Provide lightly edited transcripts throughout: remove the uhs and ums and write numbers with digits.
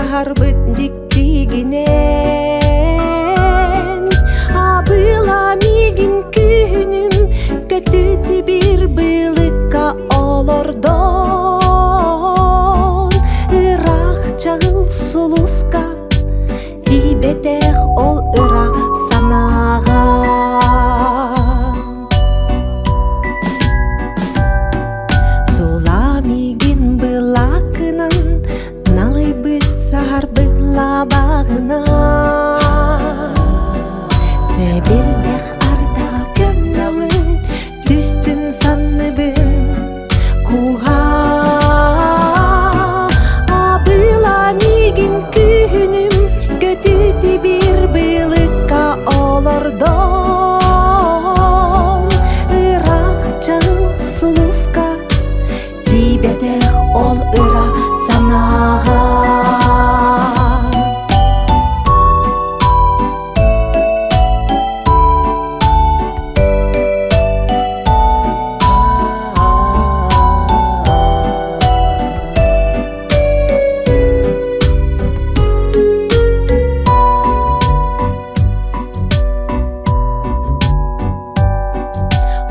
саһарбыт дьиктигинэн Абыла миигин күһүнүм көтүтү бир былыкка олордон Ыраах чаҕыл сулуска тиийбэтэх ол ыра санааҕа Сула миигин былаакынан налыйбыт саһарбыт лабаҕынан Сэбирдэх ардаҕа көмнөҕүн түстүн санныбын куһа Абыла миигин күһүнүм көтүтү бир былыкка олордон Ыраах чаҕыл сулуска тиийбэтэх ол ыра санааҕа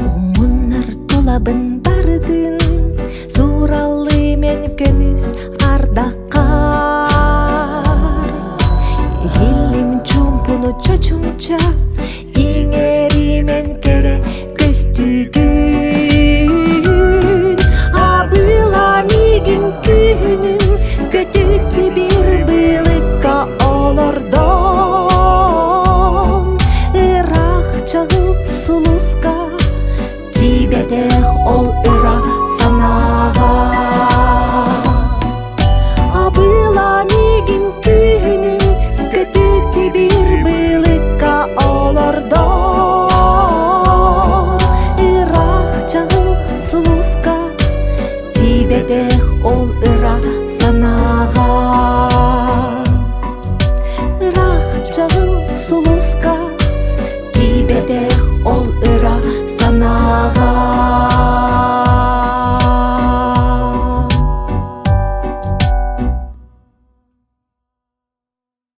Умуннар тулабын бардын Суураллыы мен көмүс ардаххар Иһиллим чуумпуну чочумча.